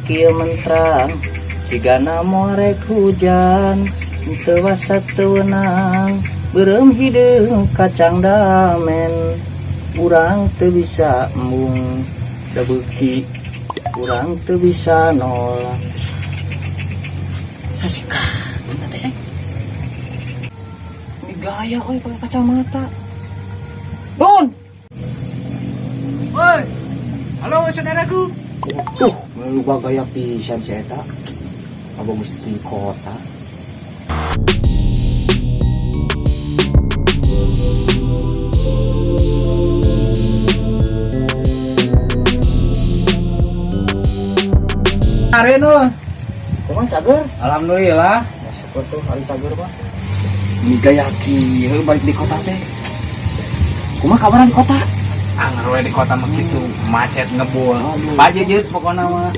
Kieu mentrang sigana moal rek hujan, teu wasa teu wenang, beureum hideung kacang damen. Urang teu bisa embung, da beuki urang teu bisa nolak. Sasika bener teh. Ini gaya euy, pakai kacamata. Don. Woi, halo saudaraku. Tuh, lupa gaya pisan si eta. Apa mesti kota? Are nu. Kumaha, cager? Alhamdulillah. Ya, syukur tuh hari cager mah. Ini gaya kieu balik di kota teh. Kumaha kabaran di kota? Anger we di kota mah kitu, macet ngebul. Aduh. Pajejeut pokona mah.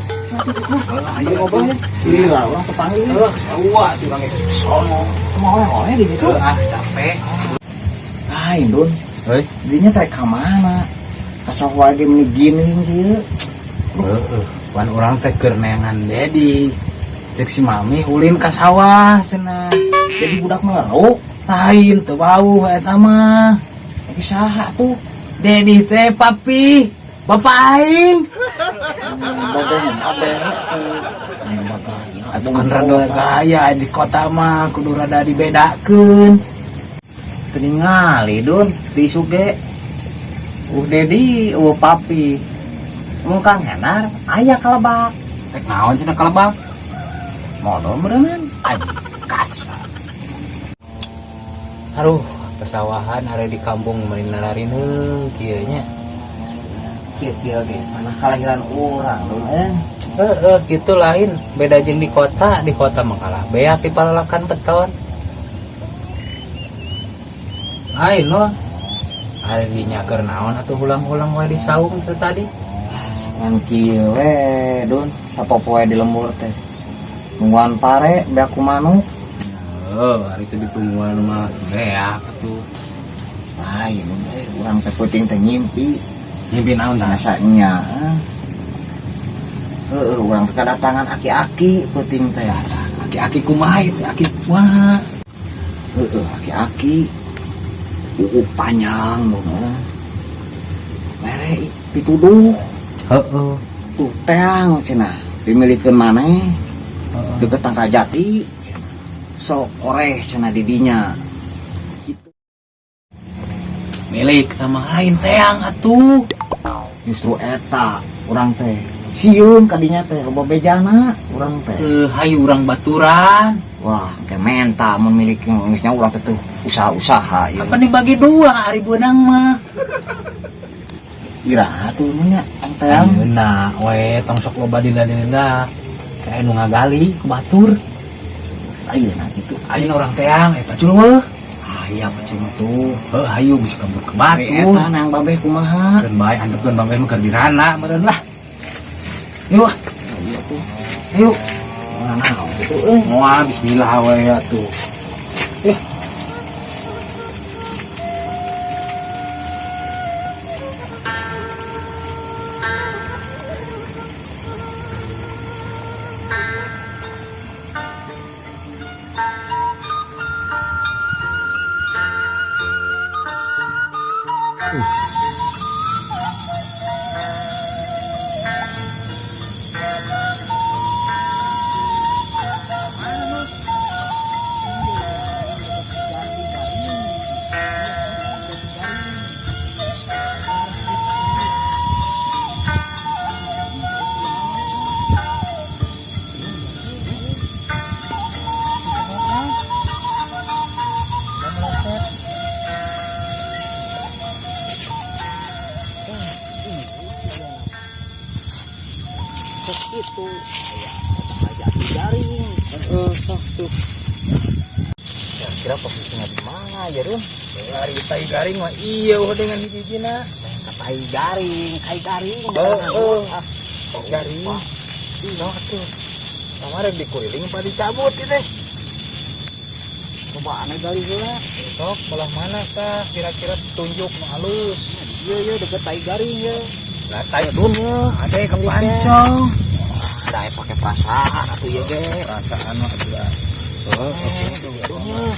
Ayo ngobrol ya. Lila urang tepanggil. Heuh, sarua tuh urang geus sono. Kumaha oleh-oleh di ditu? Heuh, ah capek. Lain, Dun. Heuy. Dinya teh ka mana? Asa wae ge meni gini kieu. Heeh, pan urang teh keur neangan Dedi. Cek si Mami ulin ka sawah cenah. Jadi budak ngeruk. Lain teu bau eta mah. Lagi saha tuh? Dedi teh papi, bapak aing. Babeh abeh. Nembak gaya. Atuh kan rada gaya di kota mah kudu rada dibedakeun. Teu ningali, Dun, di isuk ge. Dedi, papi. Mun Kang Henar aya kalebak. Rek naon cenah kalebak? Modal berenang. Anjing kasar. Aduh, pesawahan ada di kampung meureun nararineuh kieu nya. Kieu-kieu ge tanah kelahiran urang, Dun eh. Heeh, kitu lain beda jeung di kota mah kalah beak di palelakan beton. Lain loh. Ari di nyaker naon atuh hulang-hulang wae di saung teh tadi. Ngan kieu we, Dun, sapopoe di lembur teh. Nungguan pare beak ku manuk. Heuh, ari teh ditungguan mah beak atuh. Lain, Dun, eh, urang teh peuting teh ngimpi. Ngimpi naon tah? Asa nya. Heeh, urang teh kedatangan aki-aki peuting teh. Aki-aki kumaha ieu teh? Aki kumaha? Heeh, aki-aki. Buku panjang, Dun. Eh. Mere pituduh. Heeh. Tuh teang cenah dimilikeun maneh deket tangkal jati cenah. Sok koreh cenah di dinya gitu. Milik sama lain teang atuh. Justru eta urang teh sieun kadinya teh, loba bejana urang teh. Hayu urang baturan. Wah, ke menta mun milik geus nya urang teh tuh usaha-usaha ieu. Apa dibagi dua ari beunang mah? Iraha tuh nya teang? Ayeuna we tong sok loba dina-dina. Kayak nu ngagali ku batur. Ayeuna gitu? Ayeuna urang teang eta pacul weuh. Ah iya, pacul mah tuh. Heuh, hayu bisa kabur ke Ari batur. eta nang babeh kumaha? Keun bae antepkeun babeh mah keur dirana meureun lah. Yuk ah. Iya tuh. Ayo. Moal naon kitu euy. Moal bismillah we atuh. Eh. Itu aya tangkal jati garing. Heeh, sok tuh. Kira-kira posisinya di mana ya, Dun? Ari tai garing mah iya eueuh dengan hiji-hijina. Ka tai garing, kai garing. Heeh. Ah, Garing. Ih, atuh. Kemarin dikuriling apa dicabut ieu teh? Coba aneh gali heula. Sok belah mana tah kira-kira tunjuk nu halus? Iya, iya, deket tai garing ya. Lah tai Dun ya. Ade kepancong. Da pake perasaan atuh ieu ge. Perasaan mah atuh da. Oh, Atuh.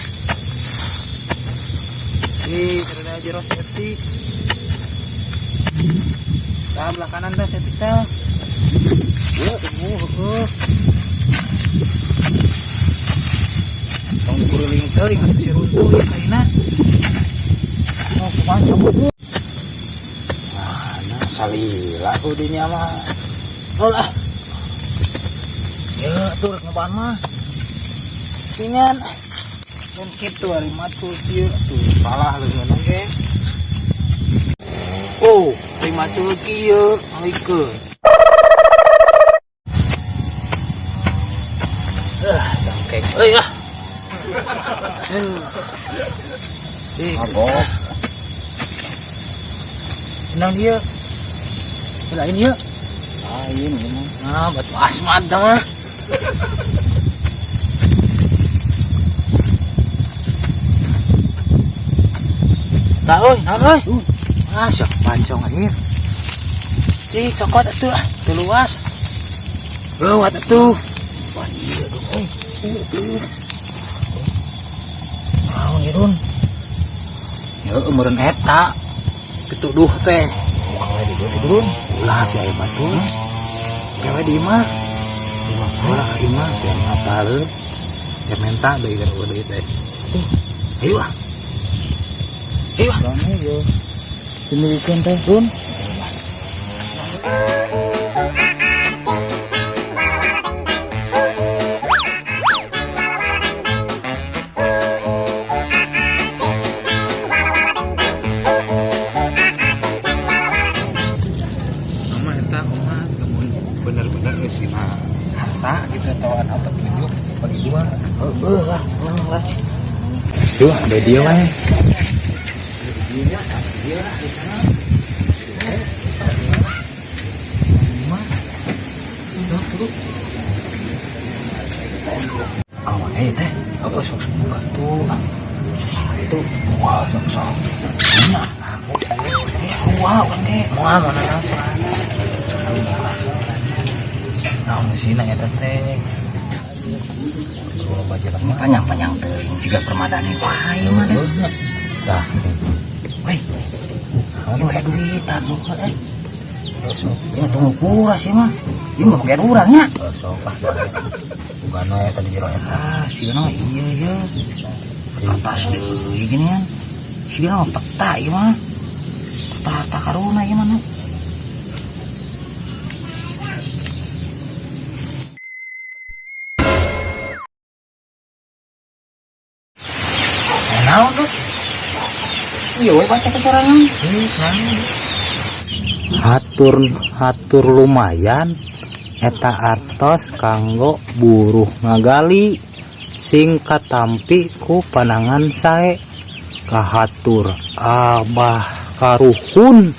Ih, rada jero setik. Tah belah kanan tah setik tah. Heueuh, heueuh. Tong kuriling teuing atuh si runtuh ieu kaina. Oh, kumaha cabut. Mana salila ku dinya mah. Oh lah. Ya, atuh rek nyobaan mah. Singan. Kan kitu ari macul kieu tuh salah leungeun ge. Oh, ari macul kieu ngalikeun. Ah, sangkek euy ah. Cik, Mabok. Tenang dia. Lain ieu. Lain ieu mah. Nah, batu asmat dah mah. Tak euy, naon euy? Ah, sok pancong anjir. Cik, cokot atuh, ah, teu luas. Geuwat atuh. Wah, iya dong euy. Ieu. Naon ieu, Dun? Ya, meureun eta. Pituduh teh. Bukan we di dieu teh, Dun. Ulah si aya batu. Gawe di imah. Imah. Ulah ka imah yang apaleun. Ya menta deui kan eueuh deui teh. Ayo ah. Ayo ah. Kamu yo. Dimilikeun teh, Dun. Mama eta oma lamun bener-bener eusina harta gitu atau ada petunjuk bagi dua. Heueuh lah, menang lah. Duh, ada dia wae. Oh, eh teh. Oh, sok sok buka tuh. Satu. Wah, sok sok. Nya. Eh, sarua urang ge. Moal mana naon soalna. Naon eusina eta teh? Loba jelema. Panjang-panjang teuing jiga permadani wae ieu mah teh. Tah, Weh. Ieu aya duitan nu eh. sok Ieu mah tunggu pura sih mah. Ieu mah bagian urang nya. sok ah. Bukan we tadi jero eta. Ah, sieuna mah iya ieu. Atas deui ginian. Sieuna mah peta ieu mah. Peta harta karuna ieu mah nu. Eh, naon tuh? Iya we baca ke sorangan. Hatur hatur lumayan eta artos kanggo buruh ngagali sing katampi ku panangan sae kahatur abah karuhun.